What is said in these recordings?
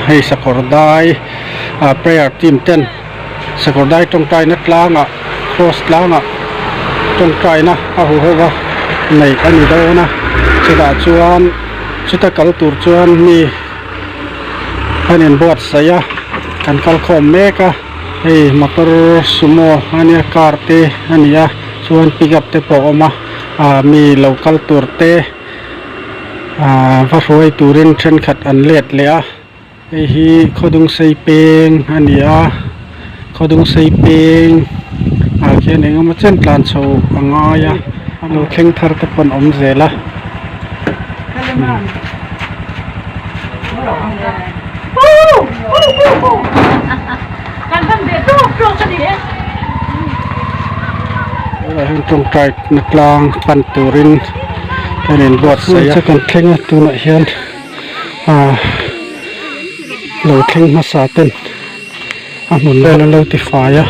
hei sakawr dai ah prayer team ten sakawr dai tawngtaina tlangah cross tlangah tawngtaina a hu ho va neih a ni dawn a chutah chuan chuta kal tur chuan mi an inbuatsaih a kan kal khawm mek a hei motor sumo a nia car te a ni a chuan pickup te pawh a awm a ah mi lo kal tur te ah va hruai turin thenkhat an let leh a hei hi khawdung sei peng a ni a khawdung sei peng ah khian eng emaw chen tlan chho a ngai a lo thleng thar te pawh an awm zel a. Tunah hian tawngtai na tlang pan turin kan inbuatsaih a kan thleng a tunah hian ah lo thleng hmasa ten a hmun vel an lo ti fai a.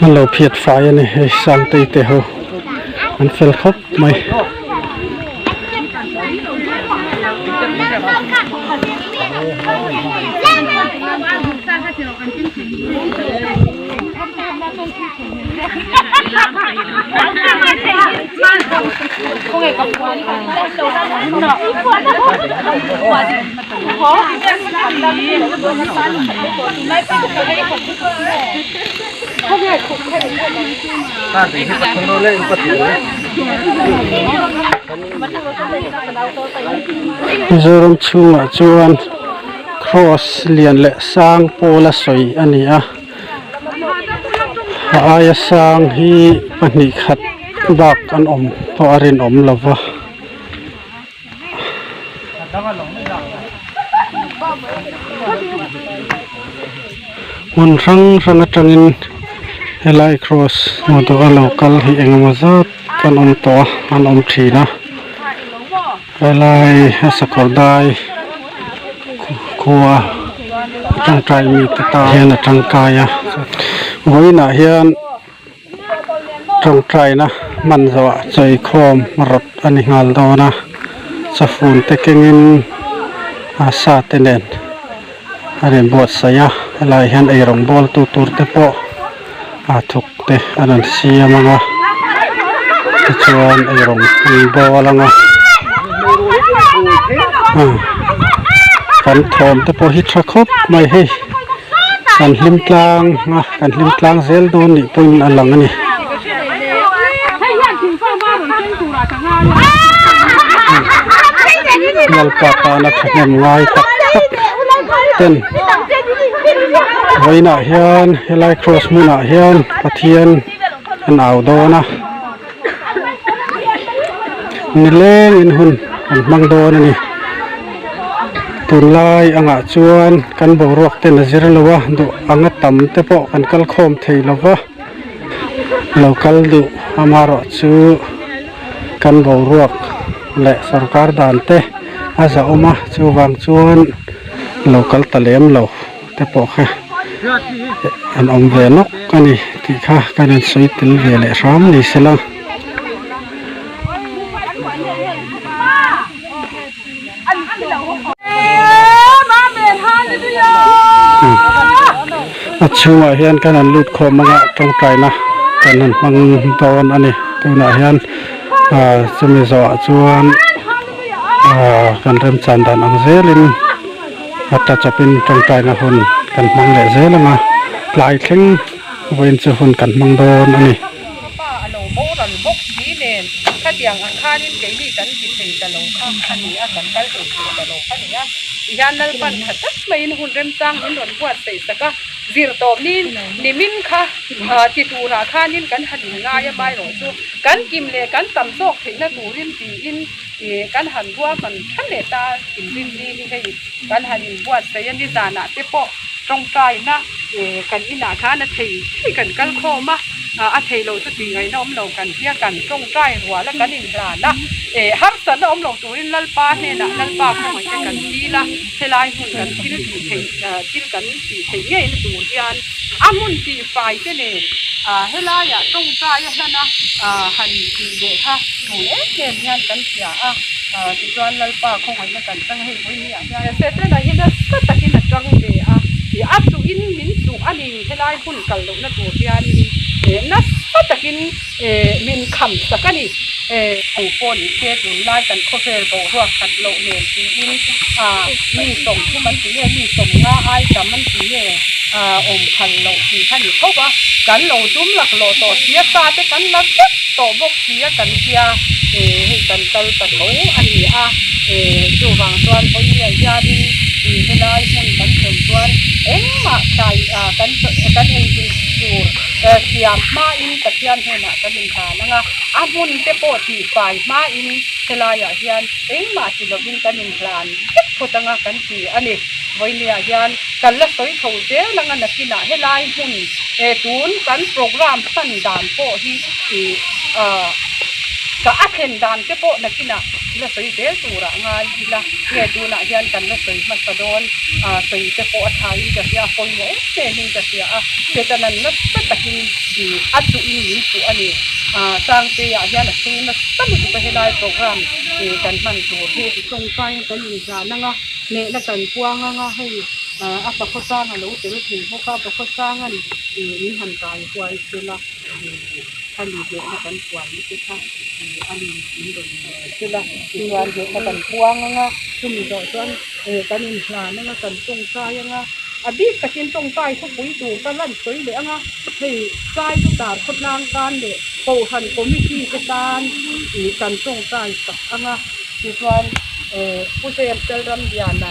An lo phiat fai a ni hei Sangtei te ho an fel khawp mai. Mizoram chhungah chuan cross lian leh sang pawla sawi a ni a. A aia sang hi pahnih khat bak an awm pawh a rinawm lo va. Hmun hrang hrang atangin helai cross hmu duh a lo kal hi engemaw zat an awm tawh a an awm thin a helai a sakawr dai khua tangtai mite tan hian a tangkai a vawiinah hian. Tawngtaina hman zawhah chawikhawm rawt a ni nghal dawn a, chafun te kengin a sa te nen a rawn buatsaih a, helaiah hian eirawng bawl tu tur te pawh a thuk te a rawn siam ang a, tichuan eirawng an bawl ang a, kan thawm te pawh hi tha khawp mai hei. Kan hlim tlang a kan hlim tlang zel dawn nih pawhin a lang a ni. Lalpa tana thahnem ngai tak tak ten vawiinah hian helai cross hmunah hian Pathian an au dawn a nilengin hun an hmang dawn a ni. Tunlai angah chuan kan boruak ten a zir lo a, duh anga tam te pawh kan kal khawm thei lo va, lo kal duh amaherawh chu kan boruak leh sorkar dan te a zahawm a, chuvang chuan lo kal ta lem lo te pawh kha an awm ve nawk a ni tih kha kan rawn sawi tel ve leh hram ni sela. A chhungah hian kan han lut khawm anga tawngtaina kan han hmang dawn a ni tunah hian ah chumi zawhah chuan ah kan remchan dan ang zelin a ta chawpin tawngtaina hun kan hmang leh zel anga tlai thleng vawiin chu hun kan hmang dawn a ni. Khatiang ang khanin keini kan ti thei ta lo kha a ni a, kan kal thei thei ta lo kha a ni a. Tihian Lalpan tha tak maiin hun remchang min rawn buatsaih sak a, zir tawp ni nimin kha ti turah khanin kan han inngai a, amaherawhchu kan kim leh kan tam zawk theihna turin tiin kan han ruahman tha leh ta inrinni hi hei kan han inbuatsaih a, nizanah te pawh tawngtaina kan inah khan a thei thei kan kal khawm a. A thei lo chu tih ngaihna awm lo kan tia kan tawngtai rual a kan inhlan a, harsatna awm lo turin Lalpa hnenah Lalpa khawngaih te kan dil a, helai hmun kan thil tih theih thil kan tih theih ngei na tur hian a hmun tih fai te nen Helaiah tawngtai a hlan a, han tih leh kha tul em em hian kan hria a, tichuan Lalpa khawngaihna kan chang a, hei vawinia hian Setana hi nasa takin a tang ve a, a chuhin min chuh a ni, helai hmun kal lohna tur hianin nasa takin min kham sak a ni. Eng pawh ni se tunlai kan khawvel boruak khat loh nen tiin mi 30 an ti nge mi 50 ai tam an ti nge awm phal loh tih kha ni tho a, kan lo tum laklawh tawh si a, sa te kan la vek tawh bawk si a kan tia hei kan kal ta tho a ni a, chuvang chuan vawiin hianin helai hmun kan thlen chuan engmah thlai kan kan ei in tur siam hmain Pathian hnenah kan inhlan ang a, a hmun te pawh tihfai hmain helaiah hian engmah ti lovin kan inhlan vek phawt anga kan ti a ni. Vawinia hian kan la sawi chho zel anga nakinah helai hmun tun kan program hman dan pawh hi ih ka a thlen dan te pawh nakinah la sawi zel turah ngai ila nge tunah hian kan la sawi hmasa dawn sawi te pawh a thain ka hria a pawimawh em em in ka hria a Setanan nasa takin ih a chuhin min chuh a ni Sangtea hian a chhung nasa lutuk a helai program ih kan hman tur hi tawngtai kan inzan anga. Hnehna kan puang anga hei a pakhawsang a lo tel thei bawk a, pakhawsanga'n ih min han kai huai sela ih ani hnehna kan puan na te kha ih ani min rawn sela tichuan hnehna kan puang anga chumi zawh chuan eh kan inhlan anga kan tawngtai anga a bik takin tawngtai thupui tur ka lan sawi leh anga hei sai chu dar khawtlang tan leh kohhran committee te tan ih kan tawngtai sak anga tichuan. Pu James Ramliana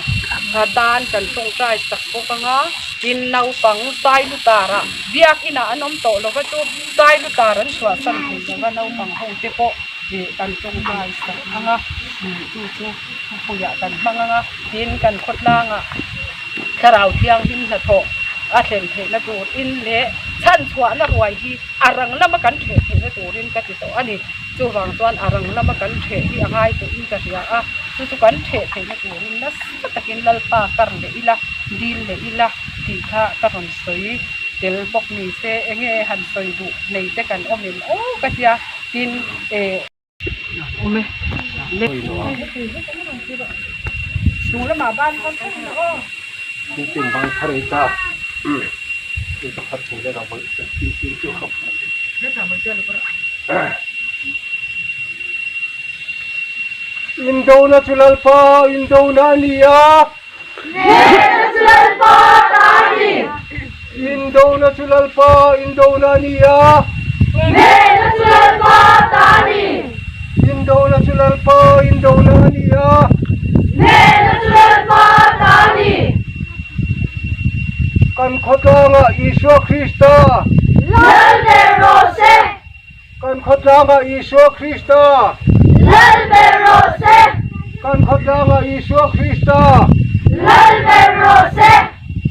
tan kan tawngtai sak bawk ang a, tin naupang Sailutarah biakinah an awm tawh lova chu Sailutar an chhuahsan thei lova naupang ho te pawh kan tawngtai sak ang a, chu chu thupuiah kan hmang ang a, tin kan khawtlangah thlarau thianghlim hnathawh a thlen theihna tur in leh chhanchhuahna ruai hi a rang lama kan theh theihna turin ka ti tawh a ni. Chuvang chuan a rang lama kan theh hi a ngai tawhin ka hria a, chu chu kan theh theihna turin nasa takin Lalpa kar leh ila, dil leh ila tih kha ka rawn sawi tel bawk ni se, enge han sawi duh nei te kan awm em aw ka tia, tin eh. Awm e. Chung lamah ban khan theuh ila aw. Meeting bang thar ei ta. Indona chu Lalpa indona a ni a. Hnehna chu Lalpa ta a ni. Indona chu Lalpa indona a ni a. Hnehna chu Lalpa ta a ni. Indona chu Lalpa indona a ni a. Hnehna chu Lalpa ta a ni. Kan khawtlangah Isua Krista. Lal ber rawh se. Kan khawtlangah Isua Krista. Lal ber rawh se. Kan khawtlangah Isua Krista. Lal ber rawh se.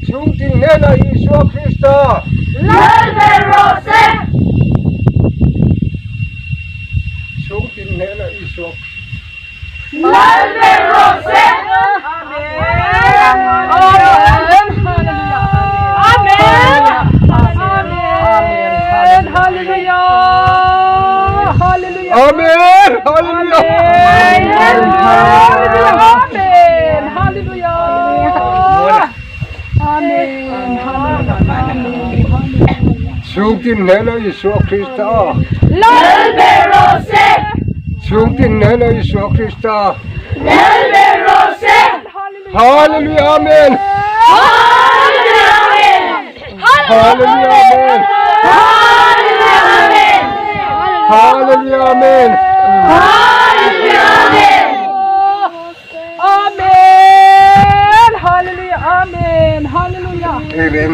Chhungtin hnenah Isua Krista. Lal ber rawh se. Chhungtin hnenah Isua Lal ber rawh se. Amen. Hallelujah. Chhungtin hnena Isua Krista. Lal ber rawh se. Chhungtin hnena Isua Krista. Lal ber rawh se. Hallelujah Amen. Hallelujah Amen. Hallelujah Amen. Hallelujah Amen. Hallelujah Amen. Hallelujah Amen. Amen. Hallelujah. Amen. Hallelujah. Amen.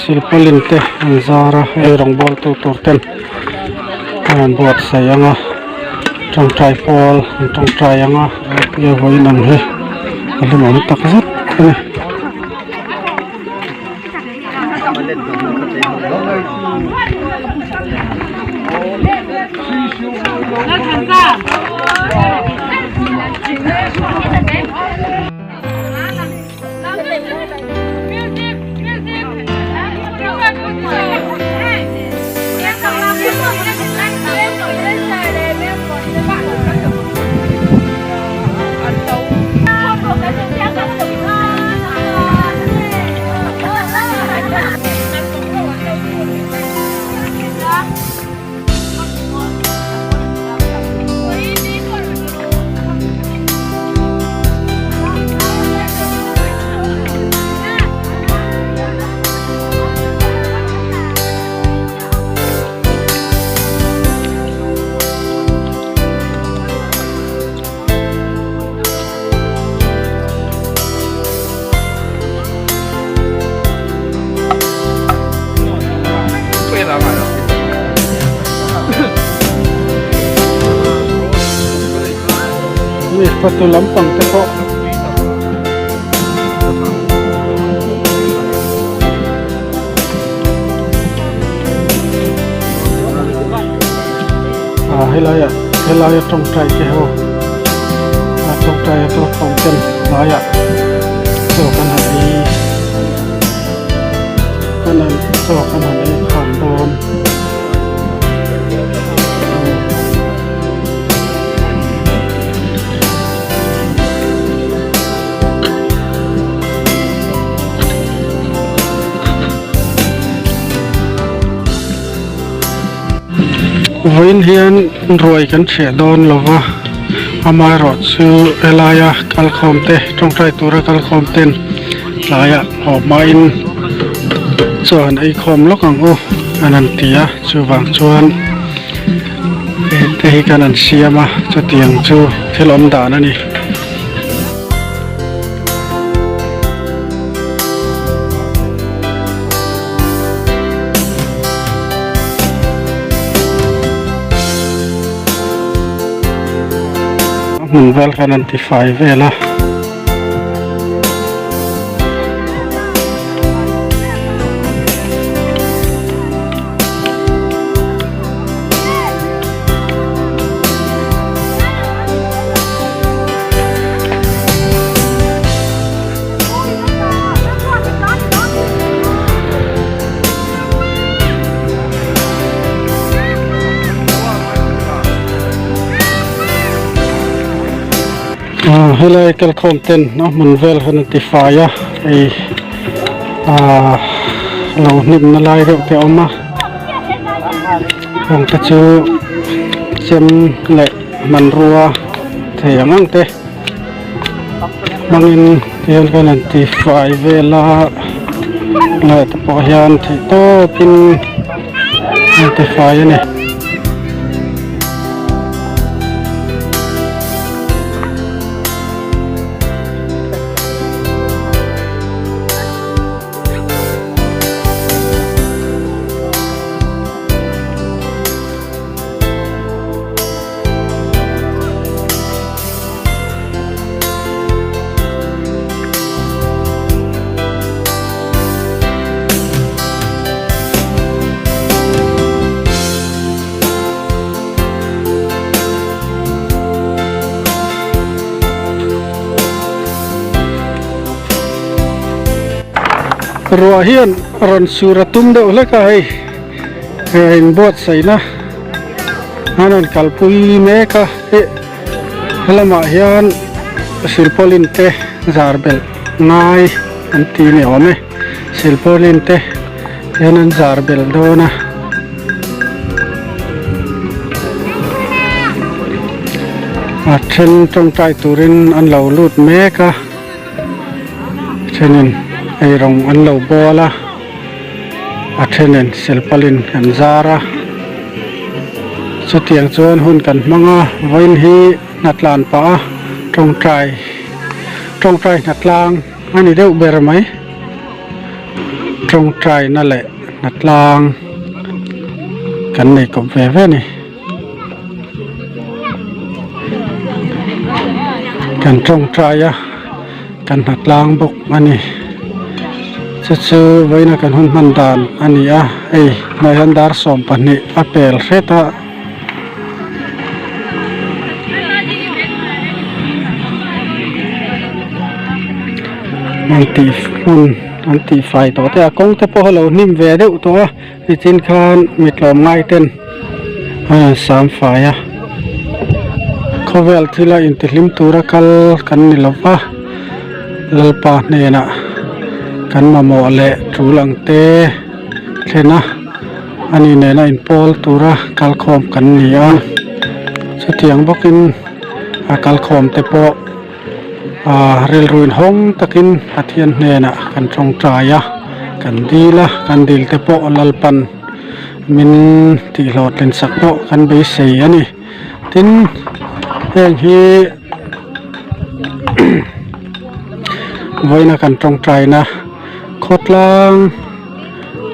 Silpaulin te an zar a hei rawngbawl tu tur ten an rawn buatsaih ang a tawngtai pawl an tawngtai ang a vawiin ang hi a hlimawm tak zet a ni. Mi fatu lampang te pawh ah helai ah helai a tawngtai te ho a tawngtai a kalkhawm ten tlaiah chaw kan han ei kan han chaw kan han ei khawm dawn. Vawiin hian ruai kan chhiah dawn lo va, amaherawhchu helaia kalkhawm te tawngtai tura kalkhawm ten tlaiah haw hmain chaw han eikhawm lawk ang u an han ti a, chuvang chuan hei te hi kan han siam a, chutiang chu thil awm dan a ni. A hmun vel khan an ti fai vel a. Ah helai kalkhawm ten a hmun vel khan an ti fai a hei ah lo hnim na lai deuh te a awm a heng te chu chem leh hmanrua thei ang ang te. Hmangin tihian khan an ti fai vel a leh te pawh hian theih tawpin an ti fai a ni. Ruah hian rawn sur a tum deuh hlek a hei he inbuatsaihna an rawn kalpui mek a. Helamah hian silpaulin te zar belh ngai an ti ni awm e silpaulin te hian an zar belh dawn a. A then tawngtai turin an lo lut mek a thenin eirawng an lo bawl a a thenin silpaulin an zar a chutiang chuan hun kan hmang a vawiin hi hnatlan pah a tawngtai tawngtai hnatlang a ni deuh ber mai tawngtaina leh hnatlang kan nei kawp ve ve a ni. Kan tawngtai a kan hnatlang bawk a ni chu chu vawiina kan hun hman dan a ni a hei hnuaiah hian dar 12 a pel hret a. An tih hmun an tih fai tawh te a kawng te pawh a lo hnim ve deuh tawh a nichin khan mi tlawm ngai ten a rawn sam fai a khawvel thila intihlim tura kal kan ni lo va Lalpa hnenah kan mamawh leh tul ang te thlen a ani nena inpawl tura kalkhawm kan ni a chutiang bawkin a kalkhawm te pawh Aaa rilru inhawng takin Pathian hnenah kan tawngtai a, kan dil a, kan dil te pawh Lalpan min tihhlawhtlin sak pawh kan beisei a ni. Tin, heng hi vawiina kan tawngtaina khawtlang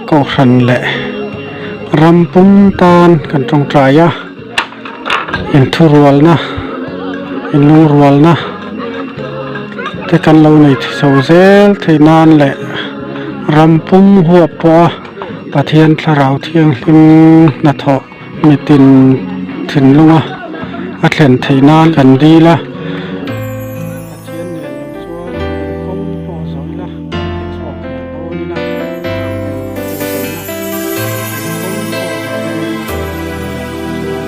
kohhran leh ram pum tan kan tawngtai a. Inthurualna, inlungrualna te kan lo nei chho zel theih nan leh ram pum huap pawha Pathian thlarau thianghlim hnathawh mitin thinlunga a thlen theih nan kan dil a. Pathian nen lo chuan kawng pawh zawh ila kan ti chhuak leh dawn ila inzawhna kawng pawh zawh dawn ila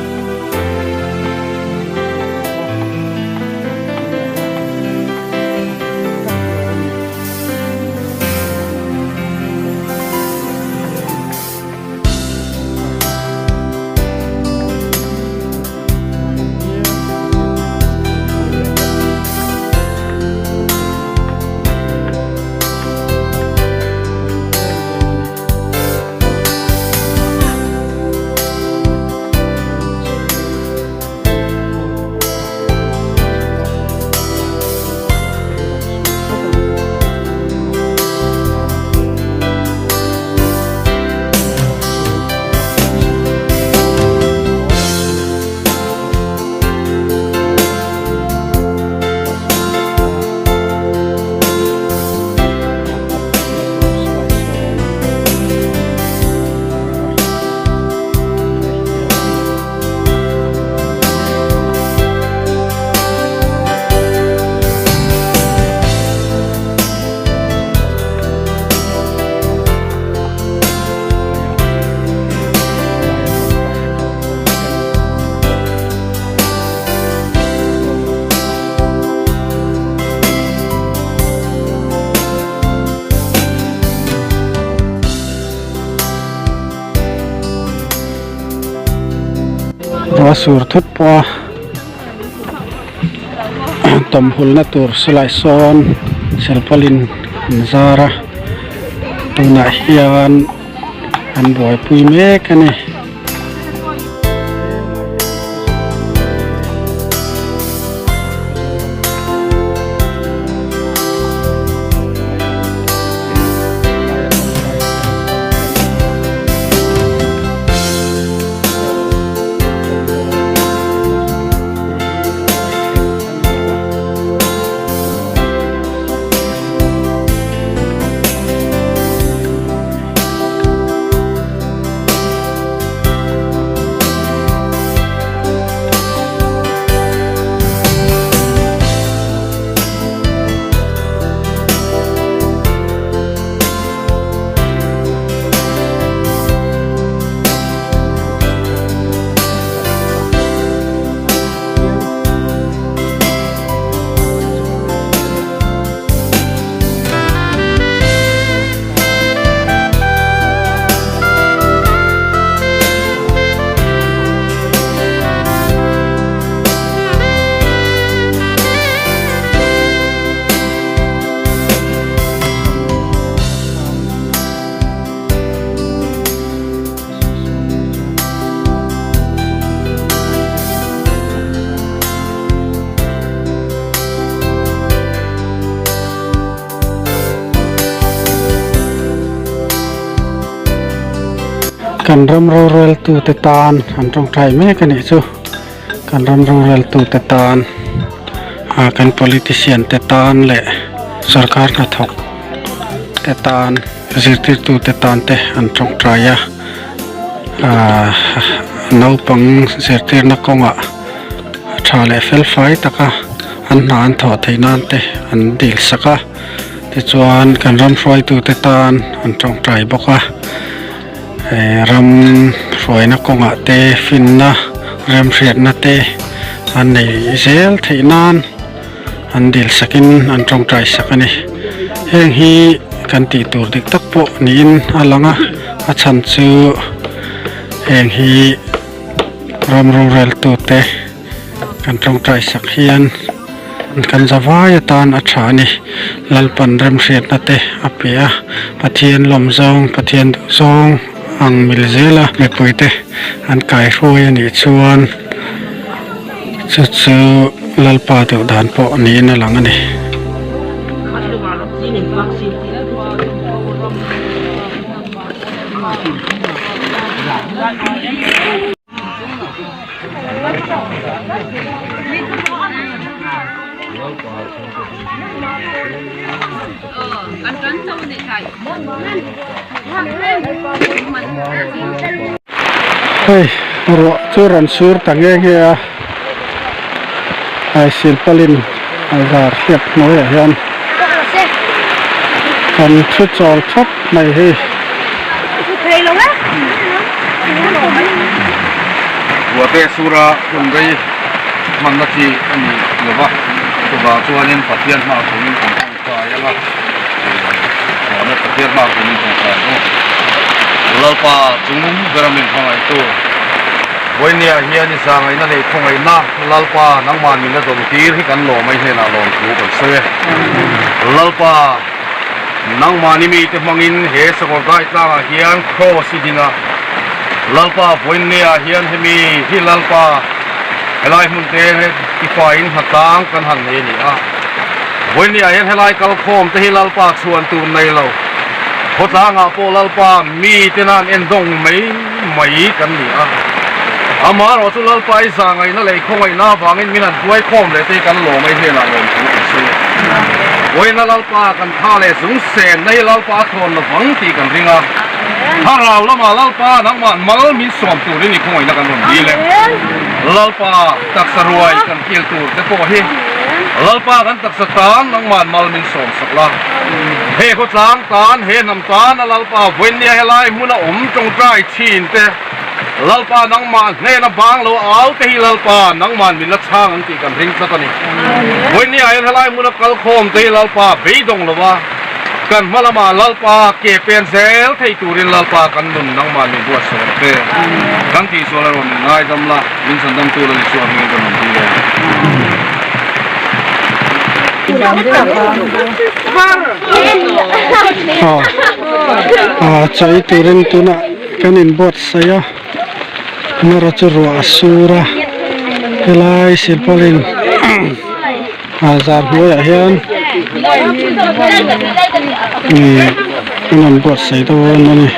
Ruah sur thut pawh a tawmhulna tur silai sawn silpaulin an zar a tunah hian an buaipui mek a ni. Kan ram roreltute tan an tawngtai mek a nih chu kan ram roreltute tan ah kan politician te tan leh sorkar hnathawk te tan zirtirtute tan te an tawngtai a ah naupang zirtirna kawngah tha leh fel fai taka an hna an thawh theih nan te an dil sak a. Tichuan kan ram hruaitute tan an tawngtai bawk a, eh ram hruaina kawngah te finna remhriatna te an nei zel theih nan an dil sakin an tawngtai sak a ni. Heng hi kan tih tur dik tak pawh niin a lang a, a chhan chu heng hi ram roreltute kan tawngtai sak hian kan zavai atan a tha a ni Lalpan remhriatna te a pe a Pathian lawm zawng Pathian duh zawng ang mil zel a mipui te an kaihruai a nih chuan chu chu Lalpa duh dan pawh niin a lang a ni. Hei ruah chu rawn sur ta nghe nghe a ai silpalin a zar hriat hnuaiah hian kan thu chawl thap mai hi. Ruahte sura hun rei hmanna chi a ni lo va, chuvang chuanin Pathian hma khumin kan tawngtai ang a, chuan Pathian hma khumin tawngtai ang u. Lalpa chung bera min hmangaihtu, Vawinia hian i zahngaihna leh khawngaihna Lalpa nangmah min la dawn tir hi kan lawm a, i hnenah lawmthu kan sawi e. Lalpa. Nangmahni mite hmangin he sakawr dai tlangah hian Kraws i din a, Lalpa vawiinneah hian hemi hi Lalpa helai hmun te i faiin hnatlang kan han nei a ni a. Vawiinneah hian helai kalkhawm te hi Lalpa chhuan tur nei lo, khawtlangah pawh Lalpa mite nan endawng mai mai kan ni a. Amaherawhchu chu Lalpa i zahngaihna leh i khawngaihna avangin min han hruaikhawm leh te hi kan lawm a, i hnenah lawmthu kan sawi a. Vawiina Lalpa kan tha leh zung senna hi Lalpa a thawn lovang tih kan ring a. Thlarau lamah Lalpa nangmah mal min sawm turin i khawngaihna kan rawn dil e. Lalpa taksa ruai kan kil tur te pawh hi Lalpa kan taksa tan nangmah mal min sawm sak la. He khawtlang tan, he hnam tan a Lalpa vawinia helai hmuna awm tawngtai thin te Lalpa nangmah hnena bang lo au te hi Lalpa nangmah min la chhang ang tih kan ring tlat a ni. Vawinia hian helai hmuna kal khawm te hi Lalpa beidawng lo a, kan hma lamah Lalpa ke pen zel thei turin Lalpa kan nun nangmah min buatsaih ang che. Kan tihsual erawh min ngaidam la, min chhandam tu la Isua hmingin kan rawn dil e. Aw chai turin tunah kan inbuatsaih a mara chu ruah a sur a helai silpauline ah zar hnuaiah hian ihh an rawn buatsaih dawn a ni.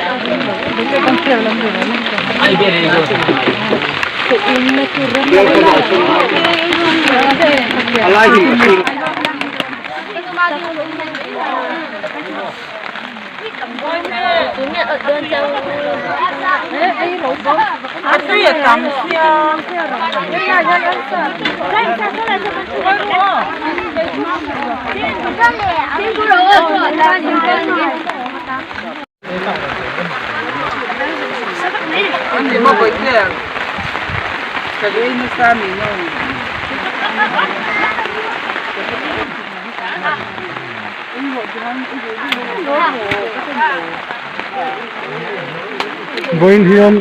Vawiin hian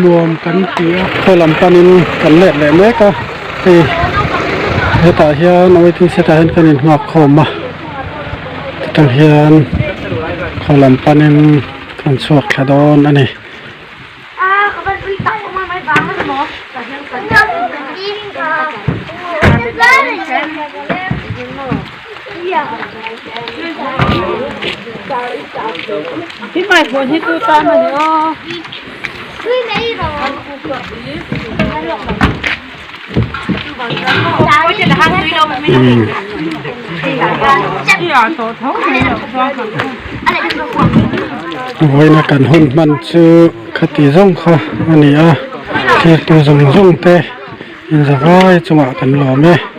nuam kan ti a khaw lam panin kan let leh mek a hei hetah hian waiting shed ah hian kan inhmuak khawm a tah hian khaw lam panin kan chhuak thla dawn a ni. Vawiina kan hun hman chu khati zawng kha a ni a thirtu zawng zawng te inzavai chungah kan lawm e.